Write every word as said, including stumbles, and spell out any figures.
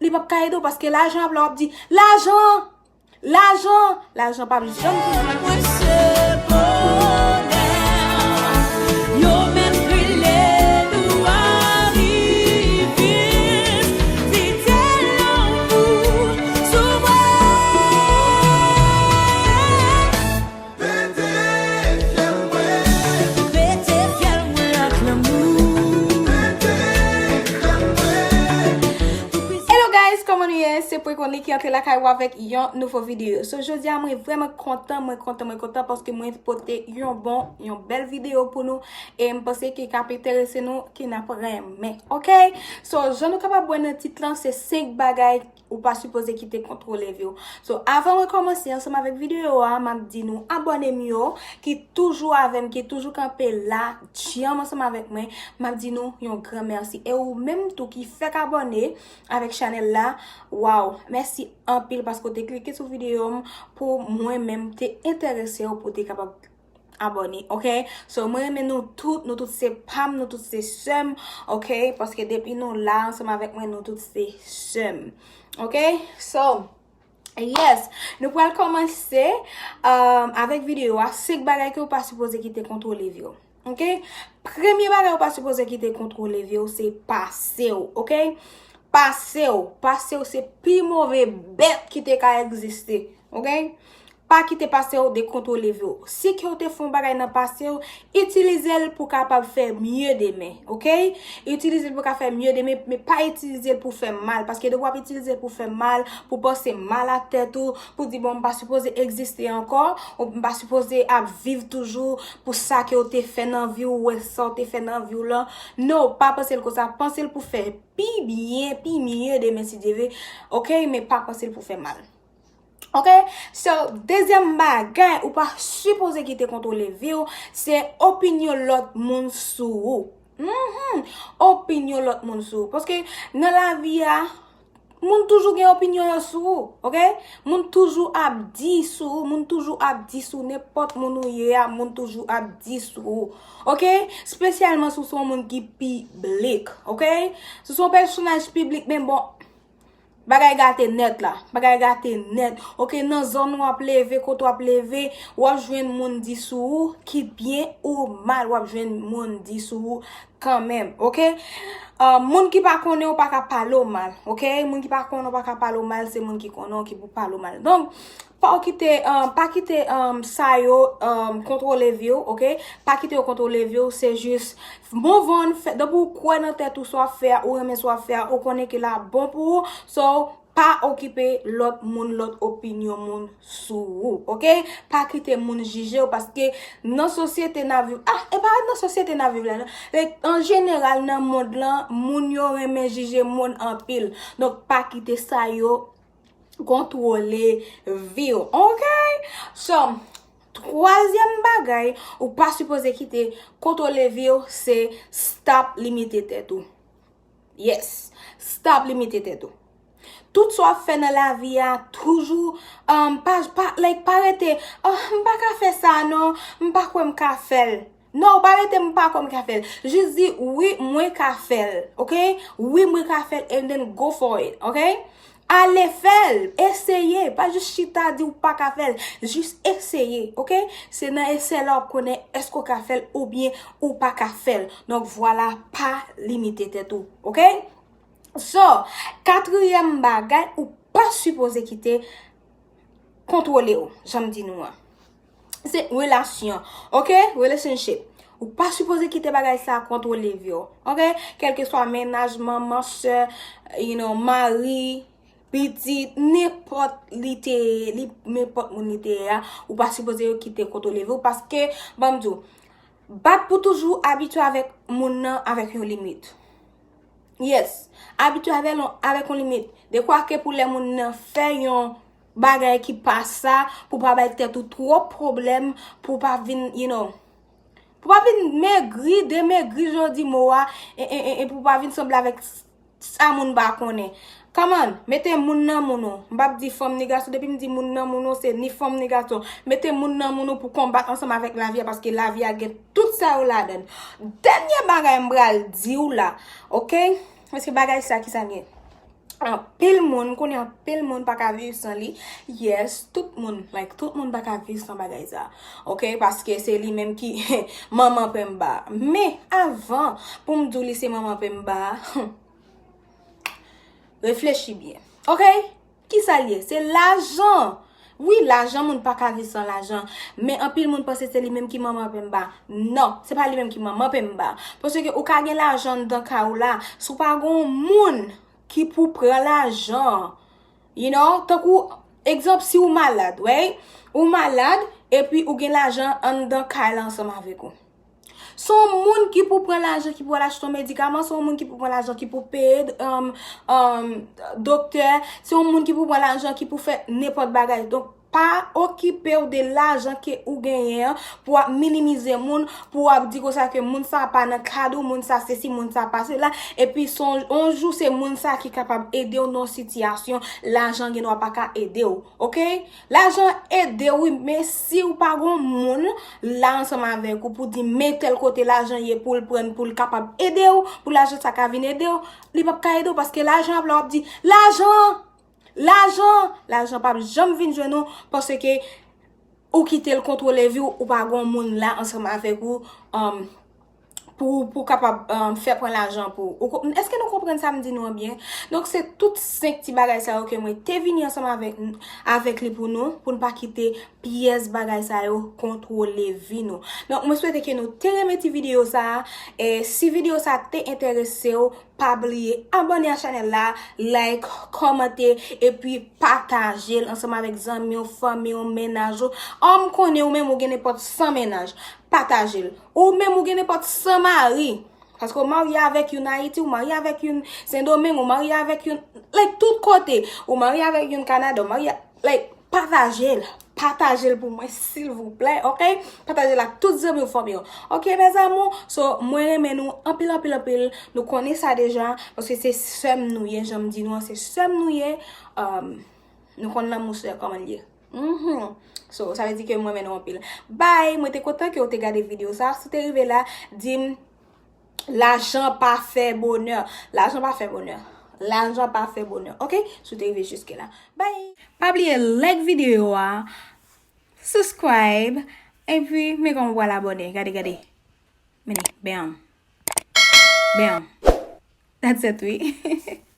Li p ap ka ede w paske lajan ap la, w ap di, "Lajan! Lajan!" Lajan p ap janm vini. Mwen se bonè, yo menm rele nou arrivist. Vide lanmou sou mwen. Pete fyèl mwen. Pete fyèl mwen ak lanmou. Pete fyèl mwen. Hello guys, kòman nou ye? Se Prekoni ki antre lakay ou avèk yon nouvo videyo. So, jodi a mwen vrèman kontan, mwen kontan, mwen kontan paske mwen pote yon bon, yon bèl videyo pou nou. E m panse ke k ap enterese nou, ke n ap renmen. Oke? So, jan nou kapab wè nan tit lan, se senk bagay ou pa sipoze kite kontwole vi w. So, avan mwen kòmanse ansanm avèk videyo a, m ap di nou abòne m yo, ki toujou avè m, ki toujou kanpe la, djanm ansanm avèk mwen, m ap di nou yon gran mèsi. E ou menm tou ki fèk abòne avèk chanèl la, waw, mèsi anpil paske w te klike sou videyo m pou mwen menm te enterese w pou w te kapab abòne, oke? So, mwen renmen nou tout, nou tout se pa m, nou tout se sè m, oke? Paske depi nou la ansanm avèk mwen, nou tout se sè m, oke? So, yes, nou pral kòmanse, um, avèk videyo a, senk bagay ke w pa sipoze kite kontwole vi w, oke? Premye bagay ou pa sipoze kite kontwole vi w, se pase w, oke? Pase w, pase w se pi move bèt ki te ka egziste, oke? Pa kite pase w dekontwole vi w. Si ke w te fè yon bagay nan pase w, itilize l pou kapab fè mye demen, oke? Itilize l pou ka fè mye demen, men pa itilize l pou fè mal. Paske depi w ap itilize l pou fè mal, pou panse mal ak tèt ou, pou di, "Bon, m pa sipoze egziste ankò, ou m pa sipoze ap viv toujou pou sa ke w te fè nan vi w, ou wè sa w te fè nan vi w lan." No, pa panse l konsa. Panse l pou fè pi byen, pi mye demen si Dye vle, oke? Men pa panse l pou fè mal. Oke? So, dezyèm bagay ou pa sipoze kite kontwole vi w, se opinyon lòt moun sou ou. Mhm. Opinyon lòt moun sou ou. Paske nan lavi a, moun toujou gen opinyon yo sou ou, oke? Moun toujou ap di sou ou, moun toujou ap di sou nenpòt moun ou ye a, moun toujou ap di sou ou, oke? Espesyalman si w se yon moun ki piblik, oke? Si w se yon pèsonaj piblik, men bon, bagay gate nèt la. Bagay gate nèt. Oke, nan zòn w ap leve, kote w ap leve, w ap jwenn moun di sou ou, kit byen ou mal, w ap jwenn moun di sou ou kanmenm, oke? Ah, moun ki pa konnen w pa ka pale w mal, oke? Moun ki pa konnen w pa ka pale w mal, se moun ki konnen w ki pou pale w mal. Donk, pa w kite, ah, pa kite, ah, sa yo, ah, kontwole vi w, oke? Pa kite yo kontwole vi w, se jis move on, fè, depi w kwè nan tèt ou sa w ap fè a, ou renmen sa w ap fè a, ou konnen ke l ap bon pou ou, so, pa okipe lòt moun, lòt opinyon moun sou ou, oke? Pa kite moun jije w, paske nan sosyete n ap viv, ah, e pa nan sosyete n ap viv la, non. E, an jeneral, nan mond lan, moun yo renmen jije moun anpil. Donk, pa kite sa yo kontwole vi w, oke? So, twazyèm bagay ou pa sipoze kite kontwole vi w, se stop limite tèt ou. Yes. Stop limite tèt ou. Tout sa w ap fè nan lavi a, toujou, um, pa, pa, like, pa rete, "Oh, m pa ka fè sa non, m pa kwè m ka fè l." No, pa rete, "M pa kwè m ka fè l." Jis di, "Wi, mwen ka fè l." Oke? "Wi, mwen ka fè l," and then go for it. Oke? Ale fè l, eseye. Pa jis chita di w pa ka fè l. Jis eseye, oke? Se nan eseye la w ap konnen èske w ka fè l oubyen ou pa ka fè l. Donk, vwala, pa limite tèt ou, oke? So, katriyèm bagay ou pa sipoze kite kontwole w, jan m di nou an. Se relasyon, oke? Relationship. Ou pa sipoze kite bagay sa kontwole vi w, oke? Kèlkeswa mennaj, manman, sè, you know, mari, pitit, nenpòt li te ye, li, nenpòt moun li te ye a, ou pa sipoze yo kite kontwole vi w, paske, ban m di w, bat pou toujou abitye avèk moun nan avèk yon limit. Yes, abitye avè l avèk yon limit. Dekwa ke pou lè moun nan fè yon bagay ki pa sa, pou pa bay tèt ou twòp pwoblèm, pou pa vin, you know, pou pa vin megri, demegri, jan w di mo a, e, e, e, e pou pa vin sanble avèk sa moun pa konnen. Come on, mete moun nan moun ou. M p ap di fanm ni gason, depi m di moun nan moun ou, se ni fanm ni gason. Mete moun nan moun ou pou konbat ansanm avèk lavi a, paske lavi a gen tout sa yo ladan l. Dènye bagay m pral di w la, oke? Paske bagay sa, ki sa l ye? Anpil moun, m konnen anpil moun pa ka viv san li. Yes, tout moun, like, tout moun pa ka viv san bagay sa. Ok, paske se li menm ki manman Pemba. Men avan pou m di w li se manman Pemba, reflechi byen. Ok? Kisa l ye? Se lajan. Wi, lajan, moun pa ka viv san lajan. Men anpil moun panse se li menm ki manman Pemba. Non, se pa li menm ki manman Pemba. Paske ou ka gen lajan anndan kay ou la. Si w pa gen yon moun ki pou pran lajan, you know, tankou, egzanp, si ou malad, right? Ou malad, epi ou gen lajan anndan kay la ansanm avèk ou. Se yon moun ki pou pran lajan ki pou al achte yon medikaman, se yon moun ki pou pran lajan ki pou peye um, um, doktè, se yon moun ki pou pran lajan ki pou fè nenpòt bagay. Donk, pa okipe w de lajan ke ou genyen an pou w ap minimize moun, pou w ap di konsa ke moun sa pa nan kad ou, moun sa sesi, moun sa pa sela, epi se yon, yon jou se moun sa ki kapab ede w nan yon sitiyasyon, lajan gendwa pa ka ede w, ok? Lajan ede w, wi, men si w pa gen yon moun la ansanm avèk ou pou di men tèl kote lajan ye pou l pran, pou l kapab ede w, pou lajan sa ka vin ede w, li p ap ka ede w paske lajan ap la w ap di, lajan! Lajan! Lajan p ap janm vin jwenn ou paske ou kite l kontwole vi w, ou pa gen yon moun la ansanm avèk ou, um, pou, pou kapab um, fè pran lajan pou ou. Èske nou konprann sa m di nou an byen? Donk, se tout senk ti bagay sa yo ke mwen te vini ansanm avèk, avèk li pou nou, pou n pa kite pyès bagay sa yo kontwole vi nou. Donk, mwen swete ke nou te renmen ti videyo sa a. E si videyo sa a te enterese w, pa bliye abòne a chanèl la, like, kòmante, epi pataje l ansanm avèk zanmi w, fanmi w, mennaj ou. An, m konnen ou menm ou gen nenpòt san mennaj. Pataje l. Ou menm ou gen nenpòt san mari. Paske ou marye avèk youn Ayiti, ou marye avèk youn Sendomeng, ou marye avèk youn, like, tout kote. Ou marye avèk youn Kanada, ou marye, like, pataje l. Pataje l pou mwen, silvouplè, ok? Pataje l ak tout zanmi w, fanmi w. Ok, mes amours? So, mwen renmen nou anpil, anpil, anpil. Nou konnen sa deja, paske se sè m nou ye, jan m di nou an, se sè m nou ye. Um, nou konn lanmou sè kòman l ye. Mhm. So, sa vle di ke mwen renmen nou anpil. Bye! Mwen te kontan ke w te gade videyo sa. Si w te rive la, di m, lajan pa fè bonè. Lajan pa fè bonè. Lajan pa fè bonè. Ok? Si w te rive jiske la. Bye! Pa bliye like videyo a, subscribe, epi men kòman w pral abòne. Gade, gade. Men li, bam. Bam. That's it, wi.